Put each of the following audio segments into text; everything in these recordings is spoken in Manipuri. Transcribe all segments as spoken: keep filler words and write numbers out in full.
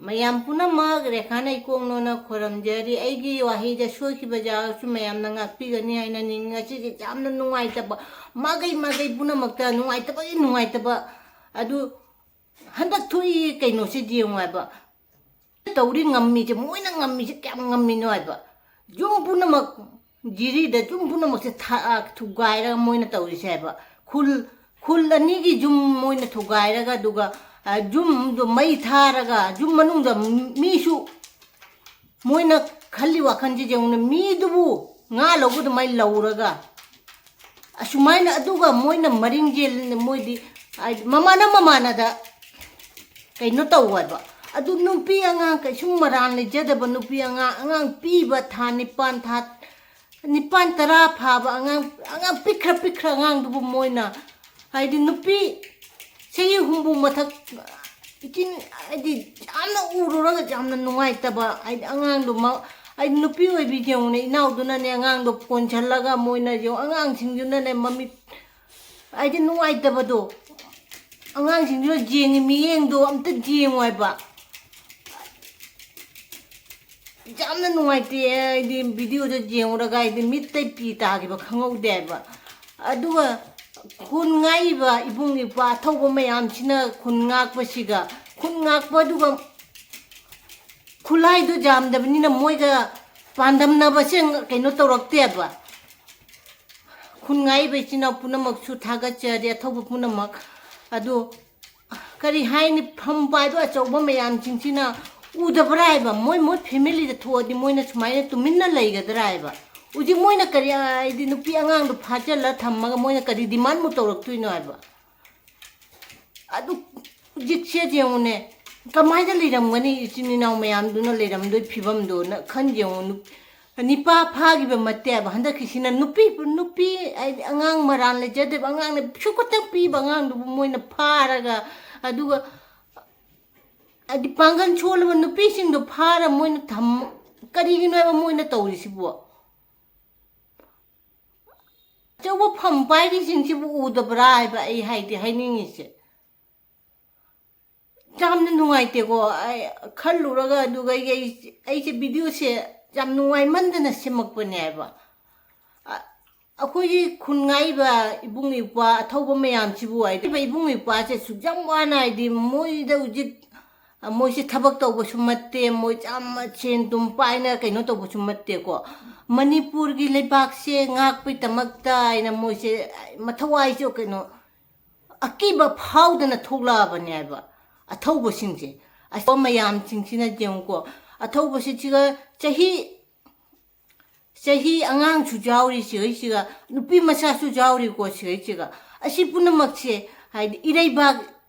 ꯃꯌꯥꯝ ꯄꯨꯝꯅꯃꯛ ꯔꯦꯈꯥꯅ ꯏꯀꯣꯛꯅꯣꯅ ꯈꯣꯏꯔꯝꯖꯔꯤ꯫ ꯑꯩꯒꯤ ꯋꯥꯍꯩꯗ ꯁꯣꯏꯈꯤꯕ ꯌꯥꯎꯔꯁꯨ ꯃꯌꯥꯝꯅ ꯉꯥꯛꯄꯤꯒꯅꯤ ꯍꯥꯏꯅ ꯅꯤꯡ-, ꯉꯁꯤꯗꯤ ꯌꯥꯝꯅ ꯅꯨꯡꯉꯥꯏꯇꯕ, ꯃꯥꯒꯩ ꯃꯥꯒꯩ ꯄꯨꯝꯅꯃꯛꯇ ꯅꯨꯡꯉꯥꯏꯇꯕꯒꯤ ꯅꯨꯡꯉꯥꯏꯇꯕ꯫ ꯑꯗꯨ ꯍꯟꯗꯛ ꯊꯣꯛꯏ ꯀꯩꯅꯣꯁꯤꯗꯤ ꯌꯦꯡꯉꯨ ꯍꯥꯏꯕ꯫ ꯇꯧꯔꯤ ꯉꯝꯃꯤꯁꯦ, ꯃꯣꯏꯅ ꯉꯝꯃꯤꯁꯦ ꯀꯌꯥꯝ ꯉꯝꯃꯤꯅꯣ ꯍꯥꯏꯕ꯫ ꯌꯨꯝ ꯄꯨꯝꯅꯃꯛ, ꯖꯤꯔꯤꯗ ꯌꯨꯝ ꯄꯨꯝꯅꯃꯛꯁꯦ ꯊꯥ-, ꯊꯨꯒꯥꯏꯔꯒ ꯃꯣꯏꯅ ꯇꯧꯔꯤꯁꯦ ꯍꯥꯏꯕ꯫ ꯈꯨꯜ, ꯈꯨꯜ ꯑꯅꯤꯒꯤ ꯌꯨꯝ ꯃꯣꯏꯅ ꯊꯨꯒꯥꯏꯔꯒ, ꯑꯗꯨꯒ, ꯑ, ꯌꯨꯝꯗꯣ ꯃꯩ ꯊꯥꯔꯒ, ꯌꯨꯝ ꯃꯅꯨꯡꯗ ꯃꯤꯁꯨ, ꯃꯣꯏꯅ ꯈꯜꯂꯤ ꯋꯥꯈꯜꯁꯤ ꯌꯦꯡꯉꯨꯅꯦ, ꯃꯤꯗꯨꯕꯨ ꯉꯥ ꯂꯧꯕ ꯑꯗꯨꯃꯥꯏꯅ ꯂꯧꯔꯒ, ꯑꯁꯨꯃꯥꯏꯅ, ꯑꯗꯨꯒ ꯃꯣꯏꯅ ꯃꯔꯤꯡ ꯖꯦꯜ, ꯃꯣꯏꯗꯤ, ꯍꯥꯏꯗꯤ, ꯃꯃꯥꯅ ꯃꯃꯥꯅꯗ ꯀꯩꯅꯣ ꯇꯧ ꯍꯥꯏꯕ꯫ ꯑꯗꯨ ꯅꯨꯄꯤ ꯑꯉꯥꯡ ꯀꯩꯁꯨꯝ ꯃꯔꯥꯜ ꯂꯩꯖꯗꯕ ꯅꯨꯄꯤ ꯑꯉꯥꯡ, ꯑꯉꯥꯡ ꯄꯤꯕ ꯊꯥ ꯅꯤꯄꯥꯟ, ꯊꯥ ꯅꯤꯄꯥꯟ ꯇꯔꯥ ꯐꯥꯕ ꯑꯉꯥꯡ, ꯑꯉꯥꯡ ꯄꯤꯛꯈ꯭ꯔ ꯄꯤꯛꯈ꯭ꯔ ꯑꯉꯥꯡꯗꯨꯕꯨ ꯃꯣꯏꯅ, ꯍꯥꯏꯗꯤ, ꯅꯨꯄꯤ ꯆꯍꯤ ꯍꯨꯝꯐꯨ ꯃꯊꯛ, ꯏꯆꯤꯟ, ꯍꯥꯏꯗꯤ, ꯌꯥꯝꯅ ꯎꯔꯨꯔꯒ ꯌꯥꯝꯅ ꯅꯨꯡꯉꯥꯏꯇꯕ, ꯍꯥꯏꯗꯤ, ꯑꯉꯥꯡꯗꯣ ꯃ-, ꯍꯥꯏꯗꯤ, ꯅꯨꯄꯤ ꯑꯣꯏꯕꯤ ꯌꯦꯡꯉꯨꯅꯦ, ꯏꯅꯥꯎꯗꯨꯅꯅꯦ ꯑꯉꯥꯡꯗꯣ ꯀꯣꯟꯁꯤꯜꯂꯒ ꯃꯣꯏꯅ ꯌꯦꯡꯉꯨ, ꯑꯉꯥꯡꯁꯤꯡꯗꯨꯅꯅꯦ ꯃꯃꯤꯠ, ꯍꯥꯏꯗꯤ, ꯅꯨꯡꯉꯥꯏꯇꯕꯗꯣ, ꯑꯉꯥꯡꯁꯤꯡꯗꯨꯅ ꯌꯦꯡꯉꯤ ꯃꯤꯠꯌꯦꯡꯗꯣ ꯑꯝꯇ ꯌꯦꯡꯉꯣ ꯍꯥꯏꯕ꯫ ꯌꯥꯝꯅ ꯅꯨꯡꯉꯥꯏꯇꯦ꯫ ꯑꯩꯗꯤ ꯚꯤꯗꯤꯑꯣꯗ ꯌꯦꯡꯉꯨꯔꯒ ꯑꯩꯗꯤ ꯃꯤꯠꯇꯩ ꯄꯤ ꯇꯥꯈꯤꯕ ꯈꯪꯍꯧꯗꯦ ꯍꯥꯏꯕ꯫ ꯑꯗꯨꯒ ꯈꯨꯟ ꯉꯥꯛꯏꯕ ꯏꯕꯨꯡ ꯏꯄ꯭ꯋꯥ ꯑꯊꯧꯕ ꯃꯌꯥꯝꯁꯤꯅ ꯈꯨꯟ ꯉꯥꯛꯄꯁꯤꯒ, ꯈꯨꯟ ꯉꯥꯛꯄ ꯑꯗꯨꯒ ꯈꯨꯠꯂꯥꯏꯗꯣ ꯌꯥꯝꯗꯕꯅꯤꯅ ꯃꯣꯏꯒ ꯄꯥꯟꯗꯝꯅꯕꯁꯦ ꯀꯩꯅꯣ ꯇꯧꯔꯛꯇꯦꯕ꯫ ꯈꯨꯟ ꯉꯥꯛꯏꯕ ꯏꯆꯤꯟ ꯏꯅꯥꯎ ꯄꯨꯝꯅꯃꯛꯁꯨ ꯊꯥꯒꯠꯆꯔꯤ, ꯑꯊꯧꯕ ꯄꯨꯝꯅꯃꯛ꯫ ꯑꯗꯣ ꯀꯔꯤ ꯍꯥꯏꯅꯤ, ꯐꯝ ꯄꯥꯏꯕ ꯑꯆꯧꯕ ꯃꯌꯥꯝꯁꯤꯡꯁꯤꯅ ꯎꯗꯕ꯭ꯔꯥ ꯍꯥꯏꯕ? ꯃꯣꯏ, ꯃꯣꯏ ꯐꯦꯃꯤꯂꯤꯗ ꯊꯣꯛꯑꯗꯤ ꯃꯣꯏꯅ ꯁꯨꯃꯥꯏꯅ ꯇꯨꯃꯤꯟꯅ ꯂꯩꯒꯗ꯭ꯔꯥ ꯍꯥꯏꯕ? ꯍꯧꯖꯤꯛ ꯃꯣꯏꯅ ꯀꯔꯤ, ꯍꯥꯏꯗꯤ, ꯅꯨꯄꯤ ꯑꯉꯥꯡꯗꯣ ꯐꯥꯖꯤꯜꯂ ꯊꯝꯃꯒ ꯃꯣꯏꯅ ꯀꯔꯤ ꯗꯤꯃꯥꯟꯕꯨ ꯇꯧꯔꯛꯇꯣꯏꯅꯣ ꯍꯥꯏꯕ? ꯑꯗꯨ ꯍꯧꯖꯤꯛꯁꯦ ꯌꯦꯡꯉꯨꯅꯦ, ꯀꯃꯥꯏꯅ ꯂꯩꯔꯝꯒꯅꯤ ꯏꯆꯤꯟ ꯏꯅꯥꯎ ꯃꯌꯥꯝꯗꯨꯅ ꯂꯩꯔꯝꯗꯣꯏ ꯐꯤꯕꯝꯗꯣ? ꯅ-, ꯈꯟ ꯌꯦꯡꯉꯨ, ꯅꯨ-, ꯅꯤꯄꯥ ꯐꯥꯈꯤꯕ ꯅꯠꯇꯦꯕ꯫ ꯍꯟꯗꯛꯀꯤꯁꯤꯅ ꯅꯨꯄꯤ, ꯅꯨꯄꯤ, ꯍꯥꯏꯗꯤ, ꯑꯉꯥꯡ ꯃꯔꯥꯜ ꯂꯩꯖꯗꯦꯕ, ꯑꯉꯥꯡꯅ ꯄꯤꯁꯨ ꯈꯛꯇꯪ ꯄꯤꯕ ꯑꯉꯥꯡꯗꯨꯕꯨ ꯃꯣꯏꯅ ꯐꯥꯔꯒ, ꯑꯗꯨꯒ, ꯍꯥꯏꯗꯤ, ꯄꯥꯡꯒꯜ ꯁꯣꯜꯂꯕ ꯅꯨꯄꯤꯁꯤꯡꯗꯣ ꯐꯥꯔ ꯃꯣꯏꯅ ꯊꯝ-, ꯀꯔꯤꯒꯤꯅꯣ ꯍꯥꯏꯕ ꯃꯣꯏꯅ ꯇꯧꯔꯤꯁꯤꯕꯣ? ꯑꯆꯧꯕ ꯐꯝ ꯄꯥꯏꯔꯤꯁꯤꯡꯁꯤꯕꯨ ꯎꯗꯕ꯭ꯔꯥ ꯍꯥꯏꯕ ꯑꯩ ꯍꯥꯏꯗꯤ ꯍꯥꯏꯅꯤꯡꯉꯤꯁꯦ꯫ ꯌꯥꯝꯅ ꯅꯨꯡꯉꯥꯏꯇꯦꯀꯣ꯫ ꯑꯩ ꯈꯜꯂꯨꯔꯒ, ꯑꯗꯨꯒ ꯑꯩ, ꯑꯩ, ꯑꯩꯁꯦ videoꯁꯦ ꯌꯥꯝ ꯅꯨꯡꯉꯥꯏꯃꯟꯗꯅ ꯁꯦꯝꯃꯛꯄꯅꯦ ꯍꯥꯏꯕ꯫ ꯑ-, ꯑꯩꯈꯣꯏꯒꯤ ꯈꯨꯟ ꯉꯥꯛꯏꯕ ꯏꯕꯨꯡ ꯏꯄ꯭ꯋꯥ ꯑꯊꯧꯕ ꯃꯌꯥꯝꯁꯤꯕꯨ ꯍꯥꯏꯗꯤ, ꯏꯕꯨꯡ ꯏꯄ꯭ꯋꯥꯁꯦ ꯁꯨꯛ ꯌꯥꯝ ꯋꯥꯅ ꯍꯥꯏꯗꯤ, ꯃꯣꯏꯗ ꯍꯧꯖꯤꯛ, ꯑ, ꯃꯣꯏꯁꯦ ꯊꯕꯛ ꯇꯧꯕꯁꯨ ꯅꯠꯇꯦ, ꯃꯣꯏ ꯌꯥꯝ ꯁꯦꯟ ꯊꯨꯝ ꯄꯥꯏꯅ ꯀꯩꯅꯣ ꯇꯧꯕꯁꯨ ꯅꯠꯇꯦꯀꯣ꯫ ꯃꯅꯤꯄꯨꯔꯒꯤ ꯂꯩꯕꯥꯛꯁꯦ ꯉꯥꯛꯄꯒꯤꯗꯃꯛꯇ ꯍꯥꯏꯅ ꯃꯣꯏꯁꯦ ꯃꯊꯧꯋꯥꯏꯁꯨ ꯀꯩꯅꯣ ꯑꯀꯤꯕ ꯐꯥꯎꯗꯅ ꯊꯣꯛꯂꯛꯑꯕꯅꯦꯕ ꯑꯊꯧꯕꯁꯤꯡꯁꯦ꯫ ꯑꯁ, ꯃꯌꯥꯝꯁꯤꯡꯁꯤꯅ ꯌꯦꯡꯉꯨꯀꯣ, ꯑꯊꯧꯕꯁꯤꯡꯁꯤꯒ ꯆꯍꯤ, ꯆꯍꯤ ꯑꯉꯥꯡꯁꯨ ꯌꯥꯎꯔꯤ ꯁꯤꯒꯩꯁꯤꯒ, ꯅꯨꯄꯤ ꯃꯆꯥꯁꯨ ꯌꯥꯎꯔꯤꯀꯣ ꯁꯤꯒꯩꯁꯤꯒ꯫ ꯑꯁꯤ ꯄꯨꯝꯅꯃꯛꯁꯦ ꯍꯥꯏꯗꯤ ꯏꯔꯩꯕꯥꯛ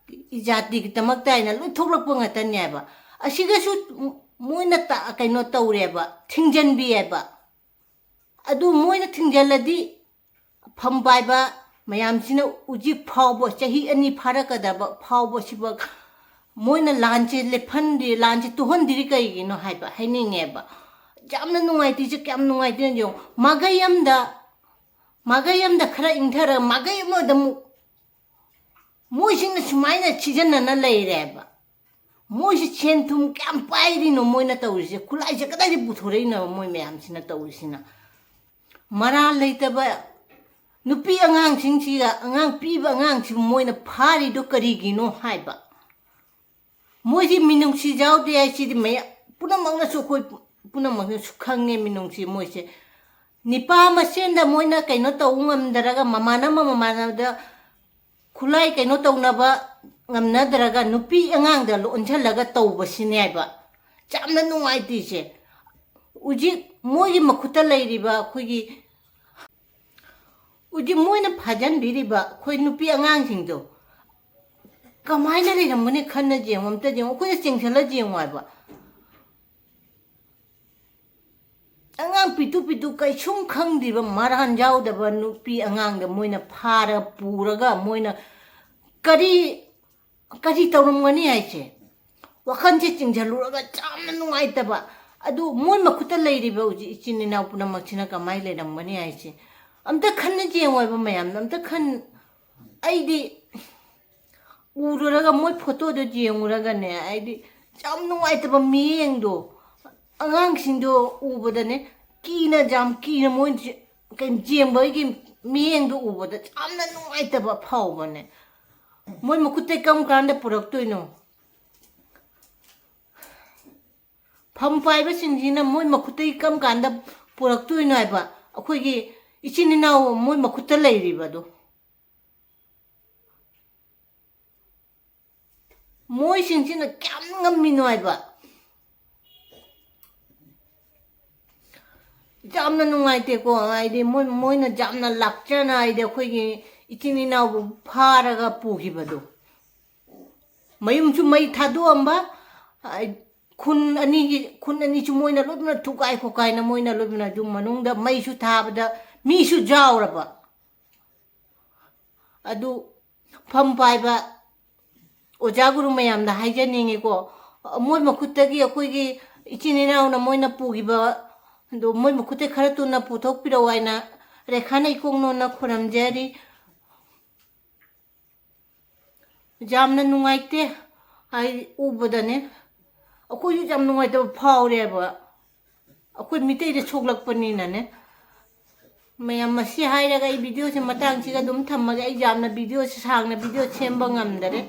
ꯖꯥꯇꯤꯒꯤꯗꯃꯛꯇ ꯍꯥꯏꯅ ꯂꯣꯏ ꯊꯣꯛꯂꯛꯄ ꯉꯥꯛꯇꯅꯦꯕ꯫ ꯑꯁꯤꯒꯁꯨ ꯃꯣꯏꯅ ꯇ-, ꯀꯩꯅꯣ ꯇꯧꯔꯦꯕ, ꯊꯤꯡꯖꯤꯟꯕꯤꯑꯦꯕ꯫ ꯑꯗꯨ ꯃꯣꯏꯅ ꯊꯤꯡꯖꯤꯜꯂꯗꯤ ꯐꯝ ꯄꯥꯏꯕ ꯃꯌꯥꯝꯁꯤꯅ ꯍꯧꯖꯤꯛ ꯐꯥꯎꯕ, ꯆꯍꯤ ꯑꯅꯤ ꯐꯥꯔꯛꯀꯗꯕ ꯐꯥꯎꯕ ꯁꯤꯐꯥꯎ ꯃꯣꯏꯅ ꯂꯥꯟꯁꯦ ꯂꯦꯞꯍꯟꯗꯤ, ꯂꯥꯟꯁꯦ ꯇꯨꯍꯟꯗꯤꯔꯤ ꯀꯩꯒꯤꯅꯣ ꯍꯥꯏꯕ ꯍꯥꯏꯅꯤꯡꯉꯦꯕ꯫ ꯌꯥꯝꯅ ꯅꯨꯡꯉꯥꯏꯇ꯭ꯔꯤꯁꯦ ꯀꯌꯥꯝ ꯅꯨꯡꯉꯥꯏꯇꯦꯅ ꯌꯦꯡꯉꯣ꯫ ꯃꯥꯏꯀꯩ ꯑꯃꯗ, ꯃꯥꯏꯀꯩ ꯑꯃꯗ ꯈꯔ ꯏꯪꯊꯔꯒ ꯃꯥꯏꯀꯩ ꯑꯃꯗ ꯑꯃꯨꯛ ꯃꯣꯏꯁꯤꯡꯅ ꯁꯨꯃꯥꯏꯅ ꯁꯤꯖꯤꯟꯅꯅ ꯂꯩꯔꯦꯕ꯫ ꯃꯣꯏꯁꯤ ꯁꯦꯟ ꯊꯨꯝ ꯀꯌꯥꯝ ꯄꯥꯏꯔꯤꯅꯣ ꯃꯣꯏꯅ ꯇꯧꯔꯤꯁꯦ? ꯈꯨꯠꯂꯥꯏꯁꯦ ꯀꯗꯥꯏꯗꯒꯤ ꯄꯨꯊꯣꯔꯛꯏꯅꯣ ꯃꯣꯏ ꯃꯌꯥꯝꯁꯤꯅ ꯇꯧꯔꯤꯁꯤꯅ? ꯃꯔꯥꯜ ꯂꯩꯇꯕ ꯅꯨꯄꯤ ꯑꯉꯥꯡꯁꯤꯡꯁꯤꯒ ꯑꯉꯥꯡ ꯄꯤꯕ ꯑꯉꯥꯡꯁꯤꯕꯨ ꯃꯣꯏꯅ ꯐꯥꯔꯤꯗꯣ ꯀꯔꯤꯒꯤꯅꯣ ꯍꯥꯏꯕ? ꯃꯣꯏꯗꯤ ꯃꯤꯅꯨꯡꯁꯤ ꯌꯥꯎꯗꯦ ꯍꯥꯏꯁꯤꯗꯤ ꯃꯌꯥꯝ ꯄꯨꯝꯅꯃꯛꯅꯁꯨ, ꯑꯩꯈꯣꯏ ꯄꯨꯝꯅꯃꯛꯅꯁꯨ ꯈꯪꯉꯦ ꯃꯤꯅꯨꯡꯁꯤ ꯃꯣꯏꯁꯦ꯫ ꯅꯤꯄꯥ ꯃꯁꯦꯟꯗ ꯃꯣꯏꯅ ꯀꯩꯅꯣ ꯇꯧ ꯉꯝꯗ꯭ꯔꯒ, ꯃꯃꯥꯟꯅꯕ ꯃꯃꯥꯟꯅꯕꯗ ꯈꯨꯠꯂꯥꯏ ꯀꯩꯅꯣ ꯇꯧꯅꯕ ꯉꯝꯅꯗ꯭ꯔꯒ ꯅꯨꯄꯤ ꯑꯉꯥꯡꯗ ꯂꯣꯟꯁꯤꯜꯂꯒ ꯇꯧꯕꯁꯤꯅꯦꯕ ꯌꯥꯝꯅ ꯅꯨꯡꯉꯥꯏꯇ꯭ꯔꯤꯁꯦ꯫ ꯍꯧꯖꯤꯛ ꯃꯣꯏꯒꯤ ꯃꯈꯨꯠꯇ ꯂꯩꯔꯤꯕ ꯑꯩꯈꯣꯏꯒꯤ, ꯍꯧꯖꯤꯛ ꯃꯣꯏꯅ ꯐꯥꯖꯟꯕꯤꯔꯤꯕ ꯑꯩꯈꯣꯏ ꯅꯨꯄꯤ ꯑꯉꯥꯡꯁꯤꯡꯗꯣ ꯀꯃꯥꯏꯅ ꯂꯩꯔꯝꯒꯅꯤ ꯈꯟꯅ ꯌꯦꯡꯉꯣ, ꯑꯝꯇ ꯌꯦꯡꯉꯣ, ꯑꯩꯈꯣꯏꯗ ꯆꯤꯡꯁꯤꯜꯂ ꯌꯦꯡꯉꯣ ꯍꯥꯏꯕ꯫ ꯑꯉꯥꯡ ꯄꯤꯛꯇꯨ ꯄꯤꯛꯇꯨ ꯀꯩꯁꯨꯝ ꯈꯪꯗ꯭ꯔꯤꯕ, ꯃꯔꯥꯟ ꯌꯥꯎꯗꯕ ꯅꯨꯄꯤ ꯑꯉꯥꯡꯗ ꯃꯣꯏꯅ ꯐꯥꯔꯒ ꯄꯨꯔꯒ ꯃꯣꯏꯅ ꯀꯔꯤ, ꯀꯔꯤ ꯇꯧꯔꯝꯒꯅꯤ ꯍꯥꯏꯁꯦ? ꯋꯥꯈꯜꯁꯦ ꯆꯤꯡꯁꯤꯜꯂꯨꯔꯒ ꯌꯥꯝꯅ ꯅꯨꯡꯉꯥꯏꯇꯕ꯫ ꯑꯗꯨ ꯃꯣꯏ ꯃꯈꯨꯠꯇ ꯂꯩꯔꯤꯕ ꯍꯧꯖꯤꯛ ꯏꯆꯤꯟ ꯏꯅꯥꯎ ꯄꯨꯝꯅꯃꯛꯁꯤꯅ ꯀꯃꯥꯏꯅ ꯂꯩꯔꯝꯒꯅꯤ ꯍꯥꯏꯁꯦ? ꯑꯝꯇ ꯈꯟꯅ ꯌꯦꯡꯉꯣꯏꯕ ꯃꯌꯥꯝꯅ, ꯑꯝꯇ ꯈꯟ-, ꯑꯩꯗꯤ ꯎꯔꯨꯔꯒ ꯃꯣꯏ ꯐꯣꯇꯣꯗꯣ ꯌꯦꯡꯉꯨꯔꯒꯅꯦ, ꯍꯥꯏꯗꯤ ꯌꯥꯝ ꯅꯨꯡꯉꯥꯏꯇꯕ ꯃꯤꯠꯌꯦꯡꯗꯣ, ꯑꯉꯥꯡꯁꯤꯡꯗꯣ ꯎꯕꯗꯅꯦ, ꯀꯤꯅ, ꯌꯥꯝ ꯀꯤꯅ ꯃꯣꯏ ꯀꯩꯅꯣ ꯌꯦꯡꯕꯒꯤ ꯃꯤꯠꯌꯦꯡꯗꯣ ꯎꯕꯗ ꯌꯥꯝꯅ ꯅꯨꯡꯉꯥꯏꯇꯕ ꯐꯥꯎꯕꯅꯦ꯫ ꯃꯣꯏ ꯃꯈꯨꯠꯇꯩ ꯀꯔꯝ ꯀꯥꯟꯗ ꯄꯨꯔꯛꯇꯣꯏꯅꯣ? ꯐꯝ ꯄꯥꯏꯕꯁꯤꯡꯁꯤꯅ ꯃꯣꯏ ꯃꯈꯨꯠꯇꯒꯤ ꯀꯔꯝ ꯀꯥꯟꯗ ꯄꯨꯔꯛꯇꯣꯏꯅꯣ ꯍꯥꯏꯕ? ꯑꯩꯈꯣꯏꯒꯤ ꯏꯆꯤꯟ ꯏꯅꯥꯎ ꯃꯣꯏ ꯃꯈꯨꯠꯇ ꯂꯩꯔꯤꯕꯗꯣ꯫ ꯃꯣꯏꯁꯤꯡꯁꯤꯅ ꯀꯌꯥꯝ ꯉꯝꯃꯤꯅꯣ ꯍꯥꯏꯕ? ꯌꯥꯝꯅ ꯅꯨꯡꯉꯥꯏꯇꯦꯀꯣ꯫ ꯍꯥꯏꯗꯤ ꯃꯣꯏ, ꯃꯣꯏꯅ ꯌꯥꯝꯅ ꯂꯥꯛꯆꯅ, ꯍꯥꯏꯗꯤ ꯑꯩꯈꯣꯏꯒꯤ ꯏꯆꯤꯟ ꯏꯅꯥꯎꯕꯨ ꯐꯥꯔꯒ ꯄꯨꯈꯤꯕꯗꯣ꯫ ꯃꯌꯨꯝꯁꯨ ꯃꯩ ꯊꯥꯗꯣꯛꯑꯝꯕ, ꯑ, ꯈꯨꯟ ꯑꯅꯤꯒꯤ, ꯈꯨꯟ ꯑꯅꯤꯁꯨ ꯃꯣꯏꯅ ꯂꯣꯏꯅ ꯊꯨꯒꯥꯏ ꯈꯣꯀꯥꯏꯅ ꯃꯣꯏꯅ ꯂꯣꯏꯅ ꯌꯨꯝ ꯃꯅꯨꯡꯗ ꯃꯩꯁꯨ ꯊꯥꯕꯗ ꯃꯤꯁꯨ ꯌꯥꯎꯔꯕ꯫ ꯑꯗꯨ ꯐꯝ ꯄꯥꯏꯕ ꯑꯣꯖꯥ ꯒꯨꯔꯨ ꯃꯌꯥꯝꯗ ꯍꯥꯏꯖꯅꯤꯡꯉꯤꯀꯣ, ꯃꯣꯏ ꯃꯈꯨꯠꯇꯒꯤ ꯑꯩꯈꯣꯏꯒꯤ ꯏꯆꯤꯟ ꯏꯅꯥꯎꯅ ꯃꯣꯏꯅ ꯄꯨꯈꯤꯕ ꯑꯗꯣ ꯃꯣꯏ ꯃꯈꯨꯠꯇ ꯈꯔ ꯊꯨꯅ ꯄꯨꯊꯣꯛꯄꯤꯔꯛꯑꯣ ꯍꯥꯏꯅ ꯔꯦꯈꯥꯅ ꯏꯀꯣꯛꯅꯣꯅ ꯈꯨꯔꯨꯝꯖꯔꯤ꯫ ꯌꯥꯝꯅ ꯅꯨꯡꯉꯥꯏꯇꯦ꯫ ꯑꯩ ꯎꯕꯗꯅꯦ, ꯑꯩꯈꯣꯏꯁꯨ ꯌꯥꯝ ꯅꯨꯡꯉꯥꯏꯇꯕ ꯐꯥꯎꯔꯦꯕ꯫ ꯑꯩꯈꯣꯏ ꯃꯤꯇꯩꯗ ꯁꯣꯛꯂꯛꯄꯅꯤꯅꯅꯦ꯫ ꯃꯌꯥꯝ, ꯃꯁꯤ ꯍꯥꯏꯔꯒ ꯑꯩ ꯚꯤꯗꯤꯑꯣꯁꯦ ꯃꯇꯥꯡꯁꯤꯒ ꯑꯗꯨꯝ ꯊꯝꯃꯒꯦ꯫ ꯑꯩ ꯌꯥꯝꯅ ꯚꯤꯗꯤꯑꯣꯁꯦ, ꯁꯥꯡꯅ ꯚꯤꯗꯤꯑꯣ ꯁꯦꯝꯕ ꯉꯝꯗꯔꯦ꯫